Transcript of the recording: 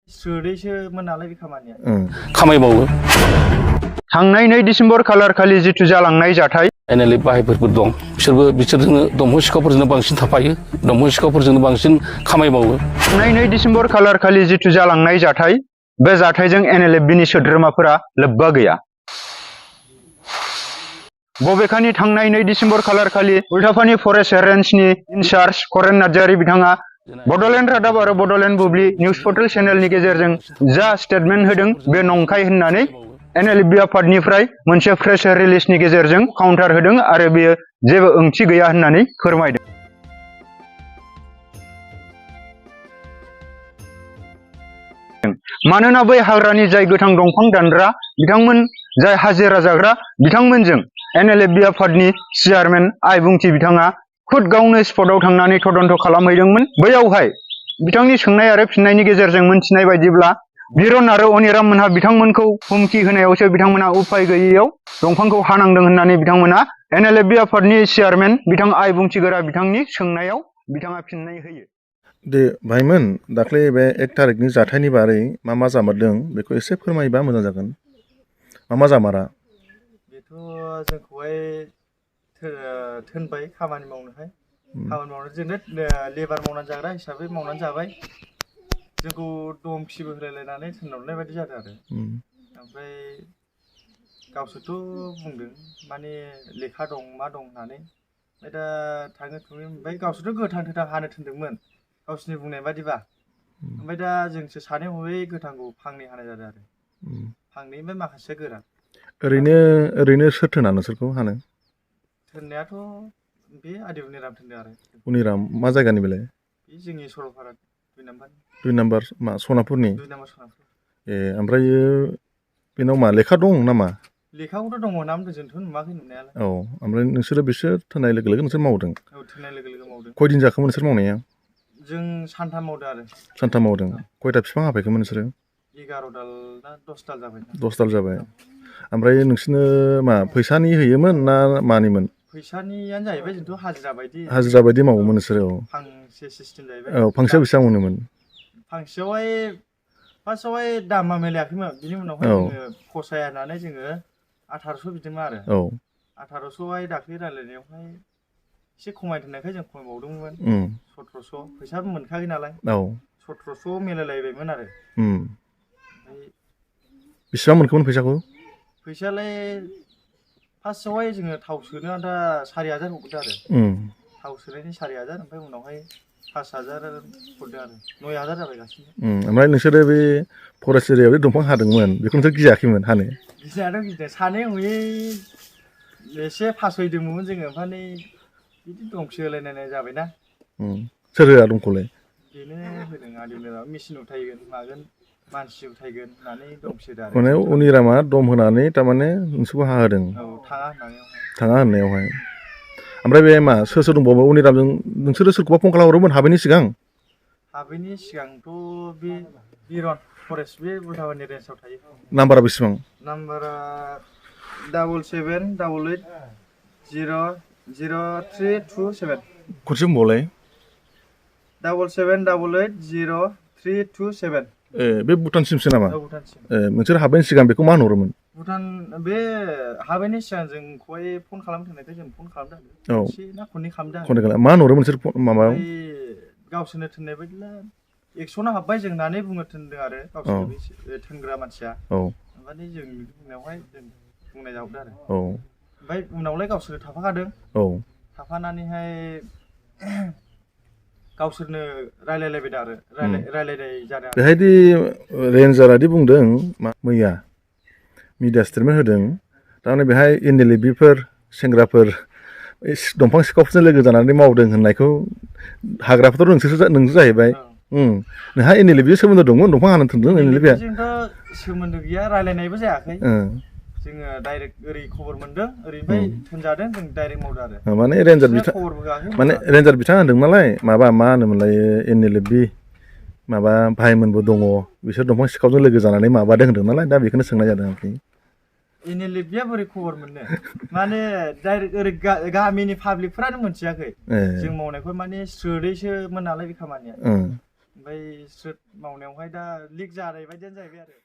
स्रोदैसोमोन नालाय बे खामानिया खामायबावो थांनाय 2 डिसेम्बर खालार खालि जिथु जालांनाय जाथाय एनएलए बाहायफोरबो दं बिसोरजोंनो दंफां सिखावफोरजोंनो बांसिन थाफायो दंफां सिखावफोरजोंनो बांसिन खामायबावो थांनाय 2 डिसेम्बर खालार खालि जिथु जालांनाय जाथाय बे जाथायजों एनएलएफबिनि सोद्रोमाफोरा लोब्बा गैया बबेखानि थांनाय 2 डिसेम्बर खालार खालि उल्टापानि फरेस्ट रेन्जनि इनचार्ज करेन नार्जारी बिथाङा बडलेण्ड रादाब आरो बडलेण्ड बुब्लि निउज पर्टेल चेनेलनि गेजेरजों जा स्टेटमेन्ट होदों बे नंखाय होननानै एनएलएफबि आफादनिफ्राय मोनसे प्रेस रिलिजनि गेजेरजों काउन्टार होदों आरो बेयो जेबो ओंथि गैया होननानै फोरमायदों मानोना बै हाग्रानि जाय गोथां दंफां दानग्रा बिथांमोन जाय हाजिरा जाग्रा बिथांमोनजों एनएलएफबि आफादनि चेयारमेन आइबुंथि बिथाङा खुद गावनो स्पटआव थांनानै तदन्त खालामहैदोंमोन बैयावहाय बिथांनि सोंनाय आरो फिननायनि गेजेरजों मोनथिनाय बायदिब्ला बिरन आरो अनिराम मोनहा बिथांमोनखौ हुमखि होनायावसो बिथांमोना उफाय गैयैयाव दंफांखौ हानांदों होननानै बिथांमोना एनएलएफबि आफादनि चेयारमेन बिथां आइबुंथिगोरा बिथांनि सोंनायाव बिथाङा फिननाय होयो दे भाइमोन दाख्लै बे 1 तारिखनि जाथायनि बारै मा जामारदों बेखौ एसे फोरमायोबा मोजां जागोन मा जामारा बेथ' जोंखौहाय थोनबाय खामानि मावनो जोंनो लेबार मावनानै जाग्रा हिसाबै मावनानै जाबाय जोंखौ दमखिबो होलायलायनानै थिनहरनाय बायदि जादों आरो ओमफ्राय गावसोरथ' बुंदों माने लेखा दं मा दं होननानै ओमफ्राय दा थाङै ओमफ्राय गावसोरथ' गोथां हानो थिनदोंमोन गावसोरनि बुंनाय बादिबा ओमफ्राय दा जोंसो सानै हयै गोथांखौ फांनै हानाय जादों आरो फांनै ओमफ्राय माखासेया गोरान ओरैनो सोर थोना नोंसोरखौ हानो थोननायाथ' बे आदै उनिराम थोनदों आरो उनिराम मा जायगानि बेलाय बे जोंनि सरलपारा 2 नाम्बार मा सनापुरनि 2 नाम्बार सनापुर ओमफ्रायो बेनाव मा लेखा दं नामा लेखाखौथ' दङ नाम जोंथ' नुवाखै नुनायालाय औ ओमफ्राय नोंसोरो बिसोर थोननाय लोगो लोगो नोंसोर मावदों औ थोननाय लोगो लोगो मावदों खयदिन जाखोमोन नोंसोर मावनाया जों सानथाम मावदों आरो सानथाम मावदों खयथा बिफां हाफायखोमोन नोंसोरो 11 दाल ना 10 दाल जाबाय 10 दाल जाबाय ओमफ्राय नोंसोरनो मा फैसानि होयोमोन ना मानिमोन फैसानियानो जाहैबाय जोंथ' हाजिरा बायदि मावोमोन नोंसोरो फांसे सिस्टेम जाहैबाय औ फांसेयाव बेसेबां मोनोमोन फांसेयावहाय फार्स्टआवहाय दामा मिलायाखैमोन बिनि उनावहाय जोङो फसायनानै जोङो 1800 बिदोंमोन आरो 1800हाय दाख्लै रायलायनायावहाय एसे खमायनो थिननायखाय जों खमायबावदोंमोन 1700 फैसाबो मोनखायाखै नालाय 1700 मिलायलायबायमोन आरो ओमफ्राय बेसेबां मोनखोमोन फैसायालाय फार्स्टआवहाय जोङो थाव सोनो आन्था 4000 हरदों आरो थाव सोनायनि 4000 ओमफ्राय उनावहाय 5000 हरदों आरो 9000 जाबाय गासैबो ओमफ्राय नोंसोरो बे फरेस्ट एरियायाव दंफां हादोंमोन बेखौ नोंसोर गियाखैमोन हानो गिदों सानै हयै एसे फासयदोंमोन जोङो ओमफ्राय बिदि दमखि होलायनाय जाबायना सोर होआ दमखौलाय बेनो होदों आदैमोना मेचिन उथायगोन मागोन मानसि उथायगोन होननानै दमखिदों आरो माने उनिरामा दम होनानै थारमाने नोंसोरखौ हाहोदों औ थाङा होननायावहाय ओमफ्राय बे मा सोर दंबावो उनिरामजों नोंसोरो सोरखौबा फन खालामहरोमोन हाबैनि सिगांथ' बे बिरन फरेस्ट बे उल्टापानि रेन्जआव थायो नाम्बारा बेसेबां नाम्बारा 77880327 खनसे बुंबावलाय 77880327 बे भुटानसिमसो नामा भुटानसिम नोंसोर हाबैनि सिगां बेखौ मा होनहरोमोन भुटान बे हाबैनि सिगां जोंखौहाय फन खालामनो थिननायखाय जों फन खालामदों खनसे ना खननै खालामदों मा होनहरोमोन नोंसोर माबायाव गावसोरनो थिननाय बायदिब्ला 100 ना हाबबाय जों होननानै बुंनो थिनदों आरो गावसोरनो बे थिनग्रा मानसिया ओमफ्राय जों बुंनायावहाय जों बुंनाय जाहरदों आरो ओमफ्राय उनावलाय गावसोरनो थाफाखादों थाफानानैहाय गावसोरनो रायलायलायबाय आरो रायलायनाय जादों बेहायदि रेन्जारादि बुंदों मैया मिडिया स्टेटमेन्ट होदों थारमाने बेहाय एनएलएफबिफोर सेंग्राफोर दंफां सिखावफोरजों लोगो जानानै मावदों होननायखौ हाग्राफोरथ' नोंसोर जाहैबाय नोंहा एनएलएफबिजों सोमोन्दो दंमोन दंफां हानो थिनदों एनएलएफबिया सोमोन्दो गैया रायलायनायबो जायाखै जोङो डाइरेक्ट ओरै खबर मोनदों ओरैनिफ्राय थोनजादों जों डाइरेक्ट मावदों आरो माने रेन्जार बिथाङा होनदों नालाय माबा मा होनोमोनलाय एनएलएफबि माबा भाइमोनबो दङ बिसोर दंफां सिखावजों लोगो जानानै माबादों होनदों नालाय दा बेखौनो सोंनाय जादों आरोखि एनएलएफबिया बोरै खबर मोननो माने डाइरेक्ट ओरै गामिनि पाब्लिकफ्रानो मोनथियाखै जों मावनायखौ माने स्रोदैसोमोन नालाय बे खामानिया ओमफ्राय स्रोद मावनायावहाय दा लिक जानाय बायदियानो जाहैबाय आरो